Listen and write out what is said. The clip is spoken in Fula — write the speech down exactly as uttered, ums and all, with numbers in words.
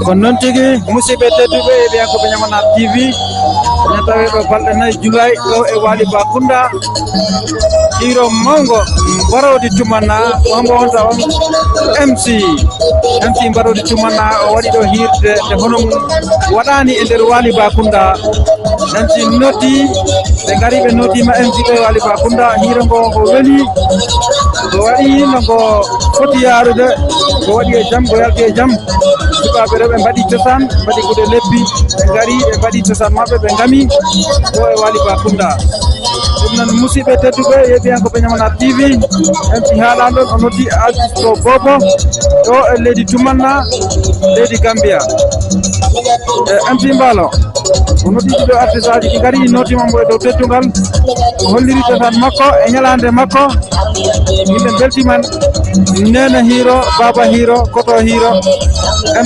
Ko noon tigi, musidɓe tedduɓe e ɓiyankoɓe Ñamanaat T V, ene tawee ɗo balɗe nayi Julaay ɗo e Waali Bakunda. Hiiro mawngo Mbaroodi Tumanna, ko hombo wonta on? M C. M C Mbaroodi Tumanna o waɗi ɗo hiirde nde hono mum waɗaani e nder Waali Bakunda. M C noddi, ɓe ngari ɓe noddiima M C ɗo e Waali Bakunda. Hiiro ngo ngo weli, ngo waɗi no ngo foti yaarude, ngo waɗi e jam, ngo yalti e jam. Sukaaɓe rewɓe mbaɗi cosaan, mbaɗi gude leppi, ɓe ngari ɓe mbaɗi cosaan maɓɓe, ɓe ngami ɗo e Waali Bakunda. Ɗum noon, musidɓe tedduɓe, yeeɓiyankoɓe Ñamanaat T V, M C Haalaanɗo o noddi artiste o Bobo ɗo e leydi Tumanna, leydi Gambia. E M C Mbaalo, o noddi ɗiɗo artiste aji ɗi ngari, ɗi noddiima mo e dow teddungal. O holliri cosaan makko e ñalaande makko. Yimɓe mbeltiima, Neene Hiiro, Baaba Hiiro, Koto Hiiro.